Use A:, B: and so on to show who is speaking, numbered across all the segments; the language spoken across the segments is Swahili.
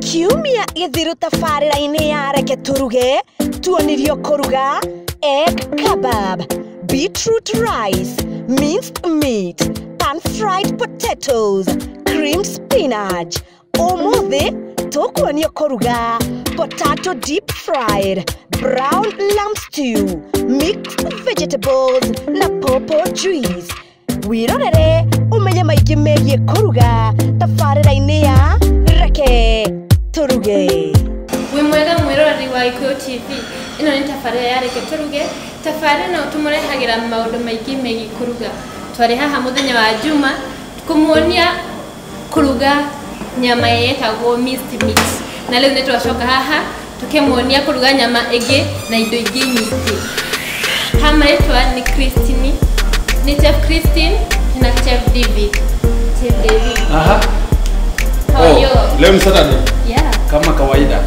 A: Kiumia gĩthiru tabarĩra-inĩ ya Reke Tũruge tuonirio kũruga egg kebab, beetroot rice, minced meat, pan-fried potatoes, creamed spinach. Ũmũthĩ tũkuonio kũruga potato deep fried, brown lamb stew, mixed vegetables na pawpaw juice. Wirorere umenye maingĩ megiĩ kũruga tabarĩra-inĩ ya Reke Tũruge.
B: Wĩ mwega mwĩroreri wa Gĩkũyũ TV, ĩno nĩ tabarĩra ya Reke Tũruge. Tabarĩra ĩno tũmũrehagĩra maũndũ maingĩ megiĩ kũruga. Twarĩ haha mũthenya wa Juma kũmuonia kũruga nyama yetagwo minced meat, na rĩu nĩ twacoka haha tũkĩmuonia kũruga nyama ĩngĩ na indo ingĩ nyingĩ. Ha marĩtwa nĩ Christine, ni Chef Christine na Chef David. Chef David.
C: Aha.
B: How are you?
C: Leo ni Saturday.
B: Yeah.
C: Kama kawaida.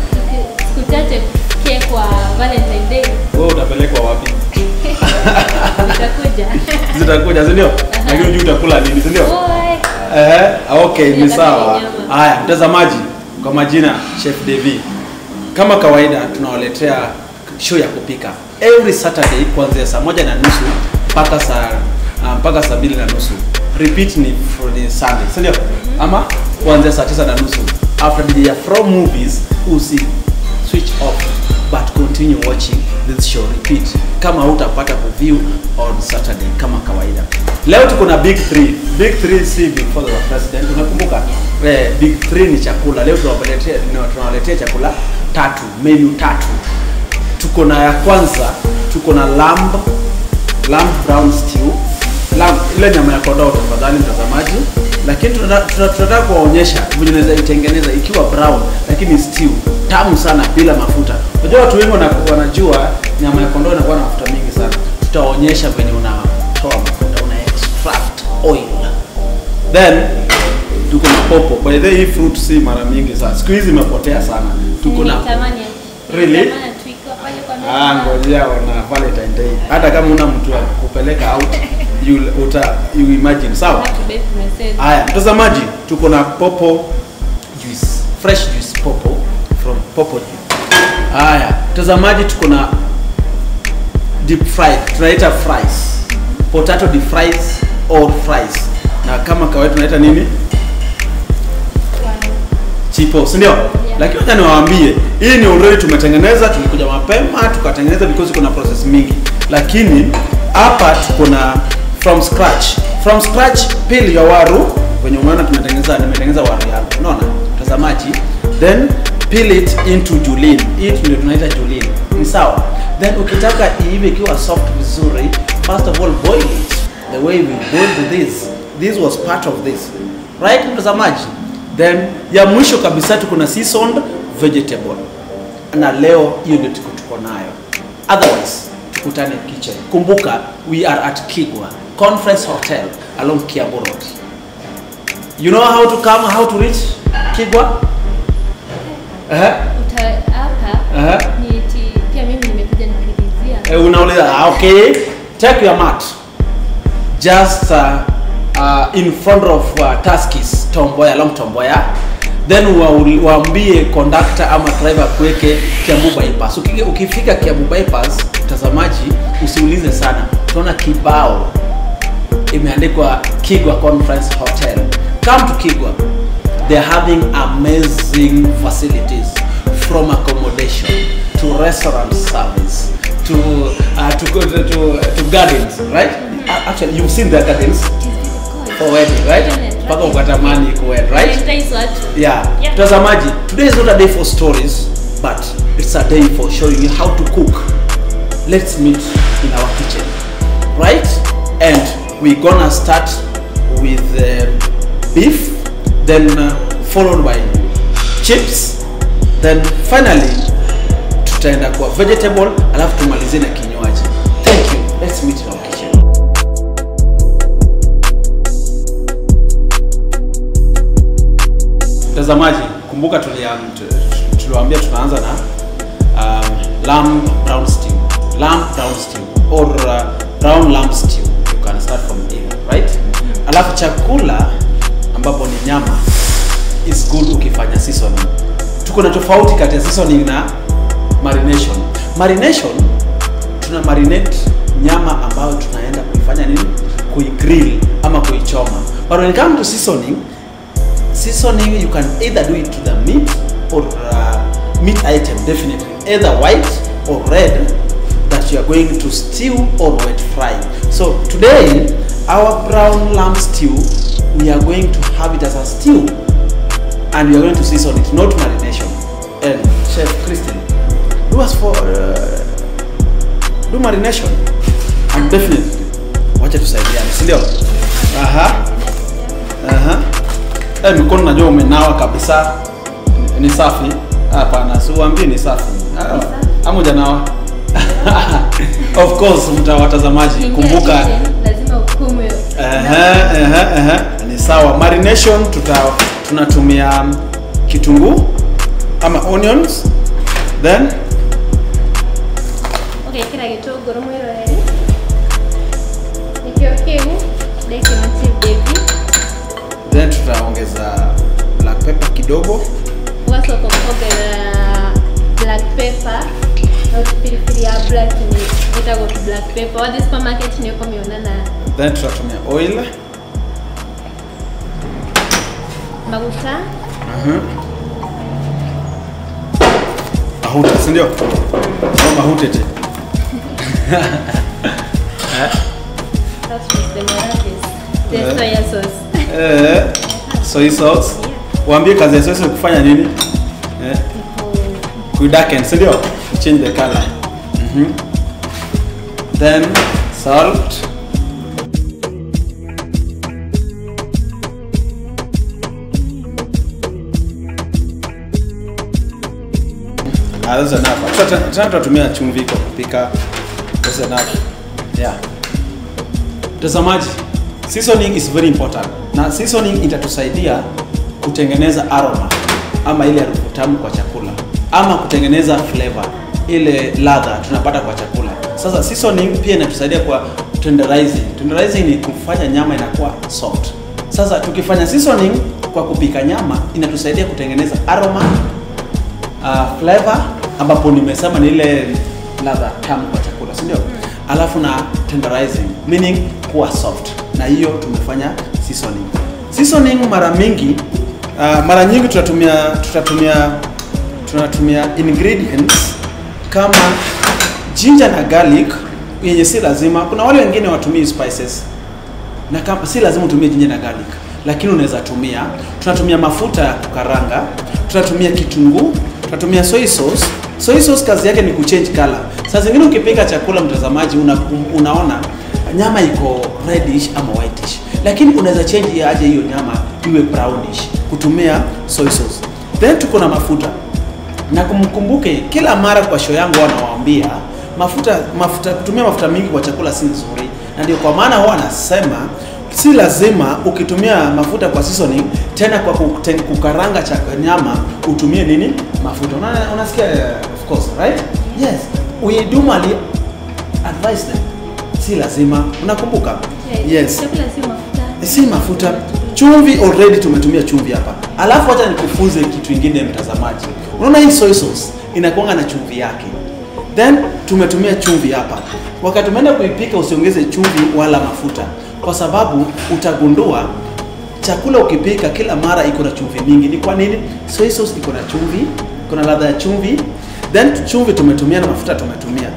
B: Siku chache kufikia kwa Valentine Day.
C: Wewe utapelekwa wapi?
B: Zitakuja.
C: Zitakuja, si ndio? Lakini unajua utakula nini, si ndio? Okay, ni sawa. Haya, mtazamaji, kwa majina Chef David. Kama kawaida tunawaletea show ya kupika every Saturday kuanzia saa 1:30 mpaka saa 2:30. Repeat ni for the Sunday, si ndio? Ama kuanzia saa 9:30. After the Afro movies, usi switch off but continue watching this show repeat. Kama hutapata kuview on Saturday kama kawaida. Leo tuko na Big 3. Big 3 si before the president, unakumbuka? Big 3 ni chakula. Leo tunawaletea chakula tatu, menu tatu. Tuko na ya kwanza, tuko na lamb brown stew. Lamb, ile nyama ya kondoo tafadhali mtazamaji. Lakini tunataka kuwaonyesha vile unaweza itengeneza ikiwa brown lakini stew tamu sana bila mafuta. Unajua watu wengi wanajua nyama ya kondoo inakuwa na mafuta mingi sana. Tutaonyesha venye unatoa mafuta, una extract oil. Then tuko na popo. By the way, hii fruit si mara mingi sana. Siku hizi imepotea sana. Tuko na really? Ngojea ona Valentine Day. Hata kama una mtu wa kupeleka out, you imagine, sawa? Haya, mtazamaji, tuko na pawpaw juice, fresh juice pawpaw from pawpaw juice. Haya, mtazamaji, tuko na deep fried, tunaita fries. Potato deep fries or fries. Na kama kawaida tunaita nini? Chipo, si ndio? Yeah. Lakini wacha niwaambie, hii ni already tumetengeneza, tulikuja mapema tukatengeneza because kuna process mingi. Lakini hapa tuko na from scratch. From scratch peel your waru. Wenye umeona tumetengeneza, nimetengeneza waru yangu. Unaona? Mtazamaji, then peel it into julienne. Hii ndio tunaita julienne. Ni sawa? Then ukitaka iive ikiwa soft vizuri, first of all boil it. The way we boiled this. This was part of this. Right, mtazamaji? Then ya mwisho kabisa tuko na seasoned vegetable. Na leo hiyo ndio tuko nayo. Otherwise tukutane kitchen. Kumbuka we are at Kigwa Conference Hotel along Kiambu Road. You know how to come, how to reach Kigwa?
B: Hapa ni pia mimi nimekuja nikiulizia.
C: Unauliza, okay. Take your mat. Just in front of Tuskys, Tomboya, along Tomboya. Then waambie conductor ama driver kuweke Kiambu bypass. Ukifika Kiambu bypass, mtazamaji, usiulize sana. Tunaona kibao imeandikwa Kigwa Conference Hotel. Come to Kigwa. They're having amazing facilities from accommodation to restaurant service to gardens, right? Actually, you've seen their gardens. For wedding, right? Paka ukatamani kuwed, right? Yeah. Mtazamaji, today is not a day for stories, but it's a day for showing you how to cook. Let's meet in our kitchen, right? And we're gonna start with beef, then followed by chips, then finally tutaenda kwa vegetable, alafu tumalizie na kinywaji. Thank you. Let's meet in our kitchen. Mtazamaji, kumbuka tuliwaambia tunaanza na lamb brown stew. Lamb brown stew or brown lamb stew. You can start from either, right? Alafu chakula ambapo ni nyama is good ukifanya seasoning. Tuko na tofauti kati ya seasoning na marination. Marination tuna marinate nyama ambayo tunaenda kuifanya nini? Kuigrill ama kuichoma. But when it comes to seasoning, seasoning you can either do it to the meat or meat item, definitely either white or red that you are going to stew or wet fry. So today our brown lamb stew, we are going to have it as a stew and we are going to season it, not marination. And Chef Christine, do us for do marination and definitely wacha tusaidiane, si ndio? Aha. Aha. Mikono najua umenawa kabisa. Ni safi. Hapana, si uambie ni safi. Ama hujanawa? Of course, mtawatazamaji, kumbuka
B: lazima ukume.
C: Ni sawa. Marination tunatumia kitunguu ama onions, then
B: okay, kila kitunguu mwiroreri. Nikio kiu, deki mti baby.
C: Then tutaongeza black pepper kidogo.
B: Waso kuongeza black pepper. Not pilipili ya black ni itago black pepper. Wa this supermarket ni uko miona na.
C: Then tutatumia oil.
B: Maguta.
C: Mahuta, si ndio? No mahuta te.
B: That's just the Morales. The soya sauce.
C: Soy sauce. Waambie kazi ya soy sauce kufanya nini? Ku darken, si ndio? Change the color. Then salt. That's enough. Tutatumia chumvi kwa kupika. That's enough. Yeah. Mtazamaji, seasoning is very important. Na seasoning itatusaidia kutengeneza aroma ama ile harufu tamu kwa chakula, ama kutengeneza flavor, ile ladha tunapata kwa chakula. Sasa seasoning pia inatusaidia kwa tenderizing. Tenderizing ni kufanya nyama inakuwa soft. Sasa tukifanya seasoning kwa kupika nyama inatusaidia kutengeneza aroma, flavor, ambapo nimesema ni ile ladha tamu kwa chakula, si ndio? Alafu na tenderizing, meaning kuwa soft. Na hiyo tumefanya seasoning. Seasoning mara mingi, mara nyingi tunatumia ingredients kama ginger na garlic yenye si lazima. Kuna wale wengine watumii spices na kama si lazima utumie ginger na garlic, lakini unaweza tumia. Tunatumia mafuta ya kukaranga, tunatumia kitunguu, tunatumia soy sauce. Soy sauce kazi yake ni kuchange color. Saa zingine ukipika chakula, mtazamaji, unaona nyama iko reddish ama whitish, lakini unaweza change aje hiyo nyama iwe brownish kutumia soy sauce. Then tuko na mafuta. Na kumkumbuke kila mara kwa show yangu wanawaambia mafuta kutumia mafuta mingi kwa chakula si nzuri. Na ndio kwa maana huwa nasema si lazima ukitumia mafuta kwa seasoning tena kwa kukaranga chakula nyama utumie nini? Mafuta. Unasikia, of course, right? Yes. We do normally advise them. Si lazima. Unakumbuka? Yes.
B: Chakula si mafuta.
C: Si mafuta. Chumvi already tumetumia chumvi hapa. Alafu acha nikufunze kitu kingine mtazamaji. Unaona hii soy sauce inakuanga na chumvi yake. Then tumetumia chumvi hapa. Wakati umeenda kuipika usiongeze chumvi wala mafuta, kwa sababu utagundua chakula ukipika kila mara iko na chumvi mingi. Ni kwa nini? Soy sauce iko na chumvi, iko na ladha ya chumvi. Then chumvi tumetumia na mafuta tumetumia.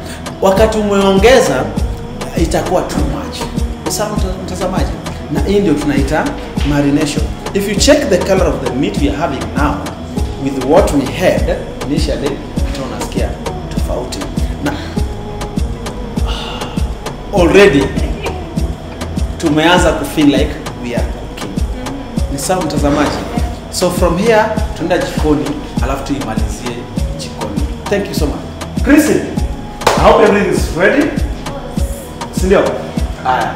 C: Wakati umeongeza itakuwa too much. Sawa mtazamaji? Na hii ndio tunaita marination. If you check the color of the meat we are having now with what we had initially, tunasikia tofauti. Na already tumeanza ku feel like we are cooking. Ni sawa mtazamaji? So from here tunaenda jikoni, alafu tuimalizie jikoni. Thank you so much. Christine, I hope everything is ready. Si ndio? Haya.